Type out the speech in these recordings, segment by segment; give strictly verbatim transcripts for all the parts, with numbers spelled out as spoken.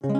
Lôn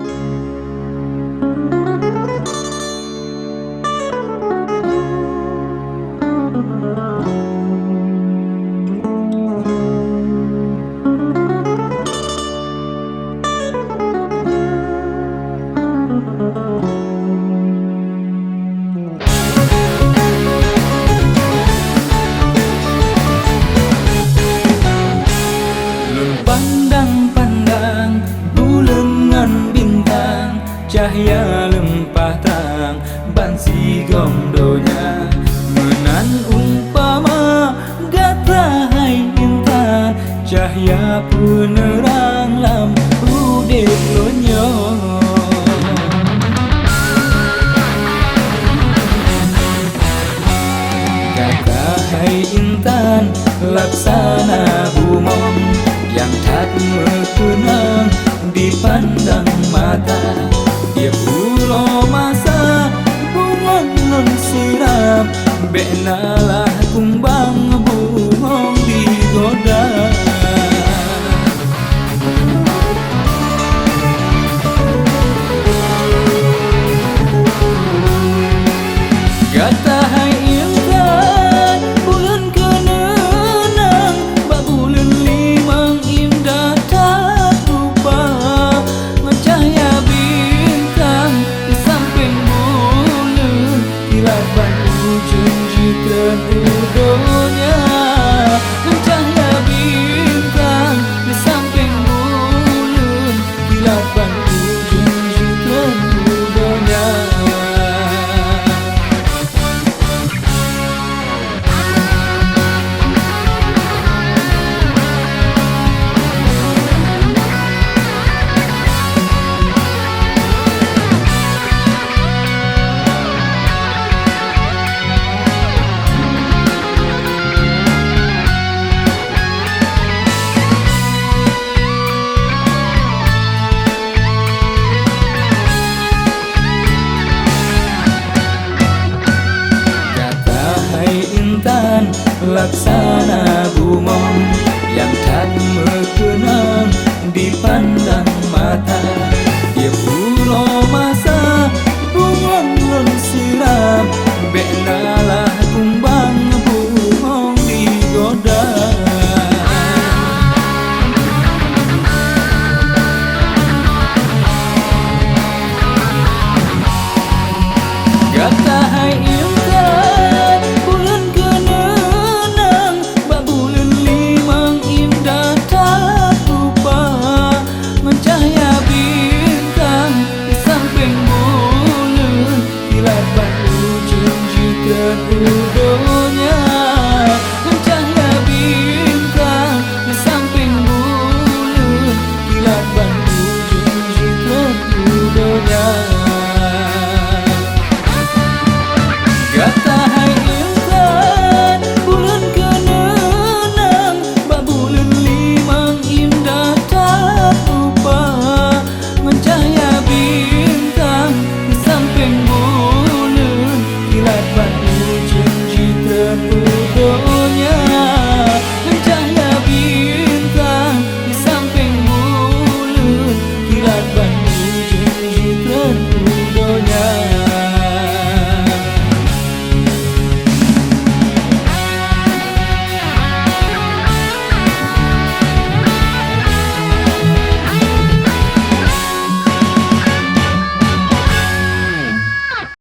pandang-pandang buleuen ngon bintang, cahya leumpah trang ban sigom donya. Meunan umpama gata hai intan, cahya peuneurang lam udeb lôn nyoe. Gata hai intan laksana bungong nyang that meukeunong dipandang mata. Tiep uroe masa bungong lôn siram, bék na lah kumbang bungong digoda. Gata hai intan buleuen keuneunang, bak buleuen limong indah that rupa. Ngon cahya bintang di sampéng buleuen, kilat ban ujeuen jitreun u donya. Ngon cahya bintang di sampéng buleuen, kilat ban ujeuen jitreun u donya. Gata hai intan laksana bungong